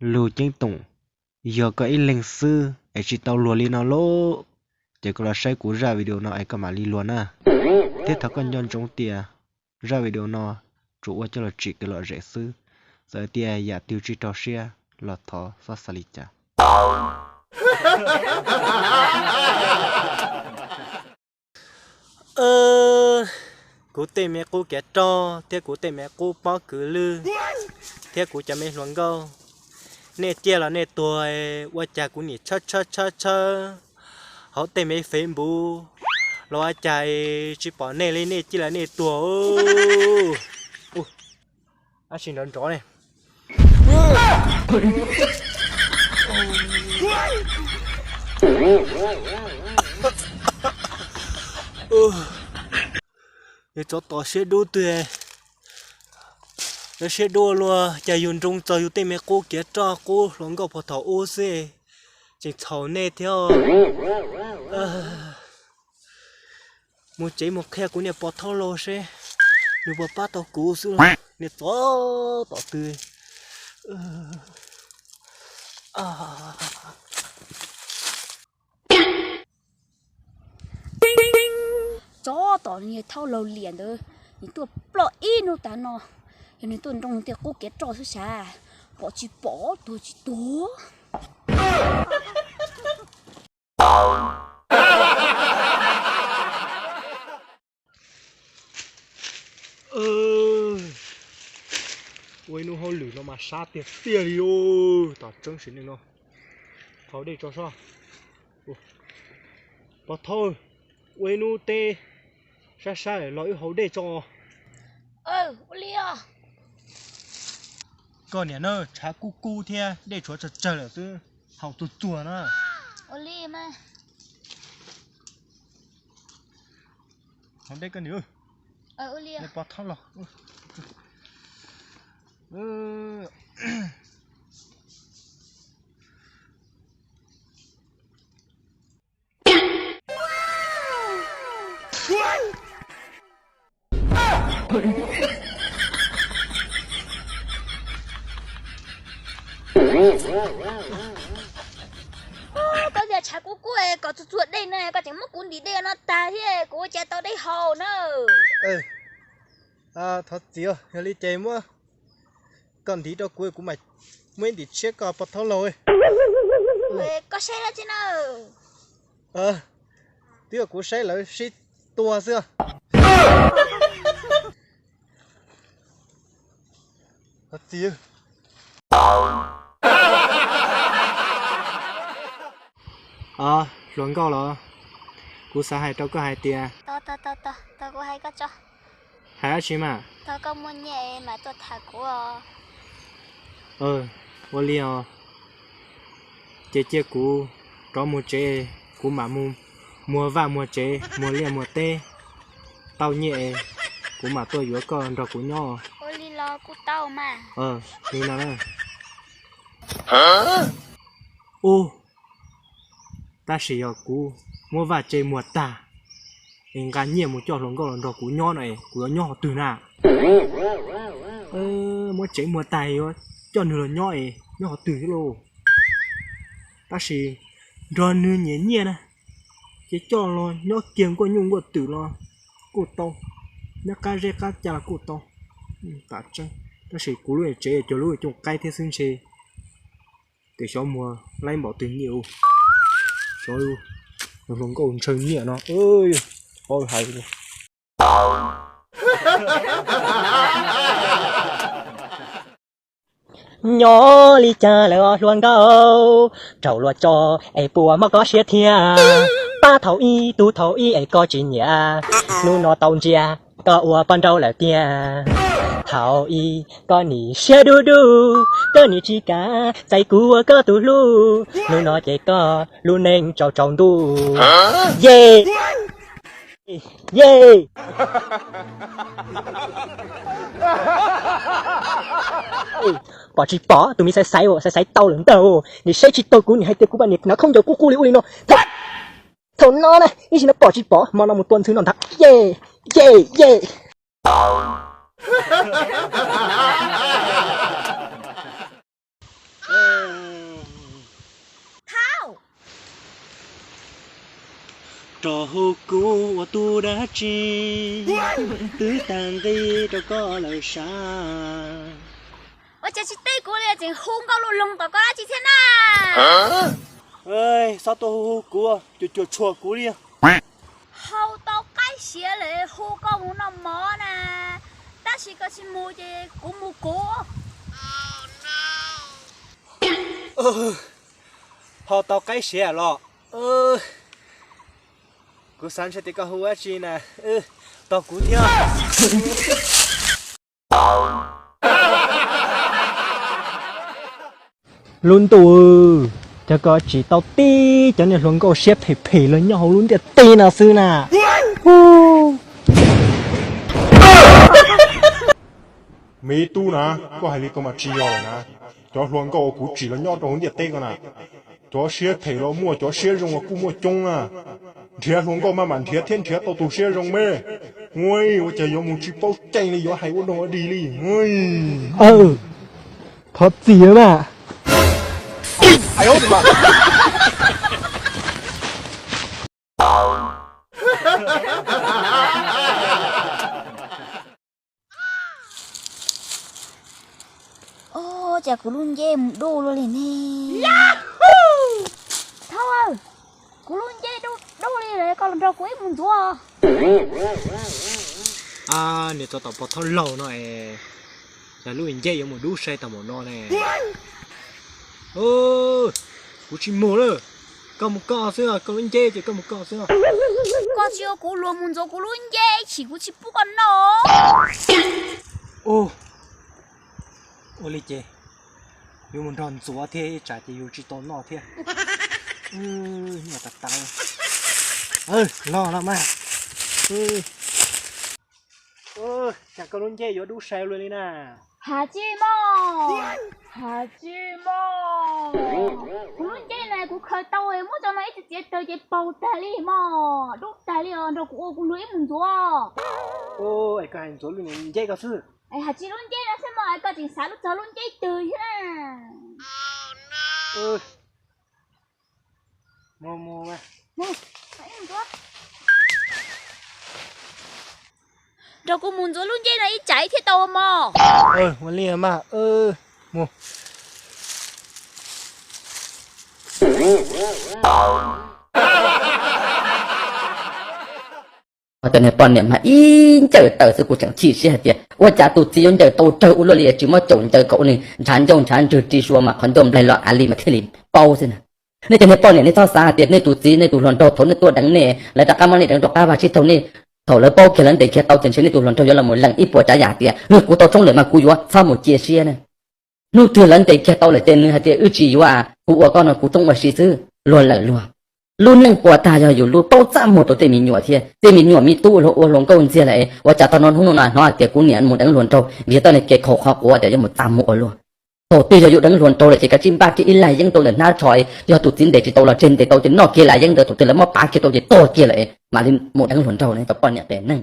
Lug ceeb toom, yog koj ib leeg xwb es tsis tau luag li no lauj, ces koj los saib kuv zaj video no es koj mam li luag na. Thiab thov koj nco ntsoov tias zaj video no tsuas ua coj los tsim kev lom zem xwb, txawm tias yam twg tsis raug siab los thov xob xav li cas. Kuv tej me qub kev roj thiab kuv tej me qub pob kws lwj thiab kuv cov me hluas nkauj, nej ciaj los nej tuag, ua cas kuv nim tshawb tshawb tshawb tshawb hauv tej me Facebook los ua cas tsis pom nej li, nej ciaj los nej tuag. Ab tsi nrov nrov ne. Yus tsov tom siab dub twg, siab dub luaj, cas yus nroo txog yus tej me qub kev roj qub hluas nkauj puag thaum ub xwb, tseem txhaum nej thiab. Mus tsev mus qhia kuv niag pog thaub laug seb nws puas pab tau kuv xwb, niag tsov tom twg. Tsov tom niag thaub laug liam ntawd, nws tuaj ploj ib hnub tas no, yog nws tuaj nroo tej qub kev roj xwb sav, pom tsis pom tuag tsis tuag. Ua ib hnub hauj lwm no mas sab tiag tiag li os. Tom tseeb sim neej no, thau dej tso sob. Pog thaub, ua ib hnub teb sab sab los wb haus dej tso. Koj niam na, tshav kub kub thiab dej tshuav tsawg tsawg lawm twb haus txuag txuag na. Haus dej koj niam. Pog thaub los. Koj tias tshav kub kub kom txuag txuag dej na, koj tseem muab kuv ntim dej no tag thiab kuv ua cas tau dej haus na. Thov txim, yog li ces muab koj ntim rau kuv, kuv mam muab ib ntim tshiab koj pog thaub laug. Koj saib dab tsi na? Twb yog kuv saib lawv sib tua xwb. Thov txim. Hluas nkauj los, kuv xav hais rau koj hais tias, hais dab tsi mas? Ua li os, ces cia kuv rov mus tsev, kuv mam mus muag vaj muag tsev muag liaj muag teb, tau nyiaj es kuv mam tuaj yuav koj nrog kuv nyob. Li no na. Ub, tab sis yog kuv muab vaj tse muag tag es nqa nyiaj mus coj hluas nkauj los nrog kuv nyob no es kuv yuav nyob qhov twg na? Muab tsev muag tag yuav coj nws los nyob es nyob qhov twg thiab lauj? Tab sis nrog nws nyiam nyiaj na, ces coj los nyob kiag nkuaj nyuj nkuaj twm los kuj tau, nyob qab zeb qab ca los kuj tau. Tam tseeb, tab sis kuv lub tsev cov lub cooj qaib thiab xwb ntshe tes xyov muag laib npaum twg nyiaj. Xyov hluas nkauj ntshaw nyiaj no, hais nyob li cas lawm os hluas nkauj, raug luag tso es puas mob koj siab thiab? Pab thaum ub tu thaum ub es koj tsis nyiam, hnub no tau ntsia koj ua poj nrauj lawm tiag. Thaum ub koj nim siab dub dub, koj nim tsis kam txais kuv ua koj tus hlub, hnub no ces koj lub neej tsaus tsaus ntuj. Ye, ye. Pom tsis pom, tus me xaiv xaiv xaiv xaiv tau lawm ntag. Nim saib tsis taug kuv, nim hais tias kuv mas nim hnav khaub ncaws qub qub li ub li no. Thaum no na ib sim no pom tsis pom, hmo no mus tua ntxhw no ntag. Ye, ye, ye. Tso hu kuv ua tus dab tsi, twb tag nqi rau koj lawm sav. Ua cas tsis teb kuv li, tseem hu nkauj luj loog tom koj dab tsi thiab na? Txhob tuaj hu hu kuv, cuam cuam tshuam kuv li. Haus tau qaib siav lawm hu koj mus noj mov na, tab sis koj tsis mus ces kuv mus kuv. Haus tau qaib siav los? Kuv xav ntshe tias koj hu dab tsi na, tos kuv thiab. Lub ntuj, cov ko tsis tau tib cov niag hluas nkauj siab phem phem los nyob hauv lub ntiaj teb no xwb na. Me tub na, koj hais li ko mas tsis yog lawm na. Cov hluas nkauj uas kuv tsim los nyob rau hauv ntiaj teb ko na, cov siab phem los muaj, cov siab zoo los kuj muaj coob na. Nrhiav hluas nkauj maj mam nrhiav thiab nrhiav tau tus siab zoo me. Ua cas yuav mus tsis paub tseeb li, yuav hais ua dog ua dig li. Thov txim mas. Ua cas kuv lub ncej mus dub luaj li ne? Thaub, kuv lub ncej dub dub li lawm, koj los nrog kuv ib mus ntxuav. Nws txog tom pog Thaub laug no es, cas lub ncej yuav mus dub sai tag npaum no ne? Kuv tsis mus lawm, koj mus koj xwb, koj lub ncej ces koj mus koj xwb. Koj tsis ua kuv luag mus ntxuav kuv lub ncej, ib chim kuv tsis pub koj noj. Ua li ces yuav mus nrog ntxuav thiab, ib tsam ces yus tsis tau noj thiab. Nyiaj tas tas. Los los mas. Cas koj lub ncej yuav dub sai luaj li na? Has tsis mog, has tsis mog. Kuv lub ncej na kuv khaws tau, muab cov no ib txiav txiav taws ces paug tag li mog, dub tag li os, nrog kuv ua kuv luag ib mus ntxuav. Es koj hais ntxuav lub ncej koj xwb. Has tsis lub ncej no xwb mog, koj tseem xav lub txog lub ncej twg thiab na. Nrog kuv mus ntxuav lub ncej no ib tsam thiaj tau mog. Ua li mas, mus. Cov niag poj niam mas ib ncaws taws xwb, kuv tseem chim siab hais tias ua cas tus txiv yuav ncaws tau rawg ua luaj li, tsis muab caum ncaws kom ua nws ntshav ncauj ntshav ntswg ri sua mas qhov ncauj nplaig los av li mas thiaj li paub xwb na. Nej cov niag poj niam nej txhob xav hais tias nej tus txiv nej tus hluas nraug thaum nej tuaj deev nej, lawv rov qab muab nej deev rov qab, vaj tsib taug nej, thaum lawv paub kiag lawv ntes kiag tau ces ntshe nej tus hluas nraug yuav los mus lees ib puas tsav yam tias kuv tau tshoob lawm mas kuv yuav txhob mus cia siab na. Hnub twg lawv ntes kiag tau lawm ces nws hais tias wb tsis yuav, kuv ua koj no kuv tsoob ua si xwb, luag lawm luag. Lub neej puas tag yog yus lub, paub txaj muag rau tej me nyuam thiab. Tej me nyuam me tub ua hluas nkauj ntxiag lawm, ua cas tau no hnub no na hnov hais tias kuv niam mus deev hluas nraug vim tau niag kev khaum qhov quav tias yuav mus txaj muag ua luaj. Thaum twg yog yus deev hluas nraug lawm ces kav tsij npaj kiag ib lag yeeb rau ntawm hnab tsho, yog tus txiv ntes tsis tau los tseg ntes tau ces noj kiag lag yeeb ntawd, thaum twg lawv muab pav kiag rau ces tuag kiag lawm mam li mus deev hluas nraug na cov poj niam pem neeg.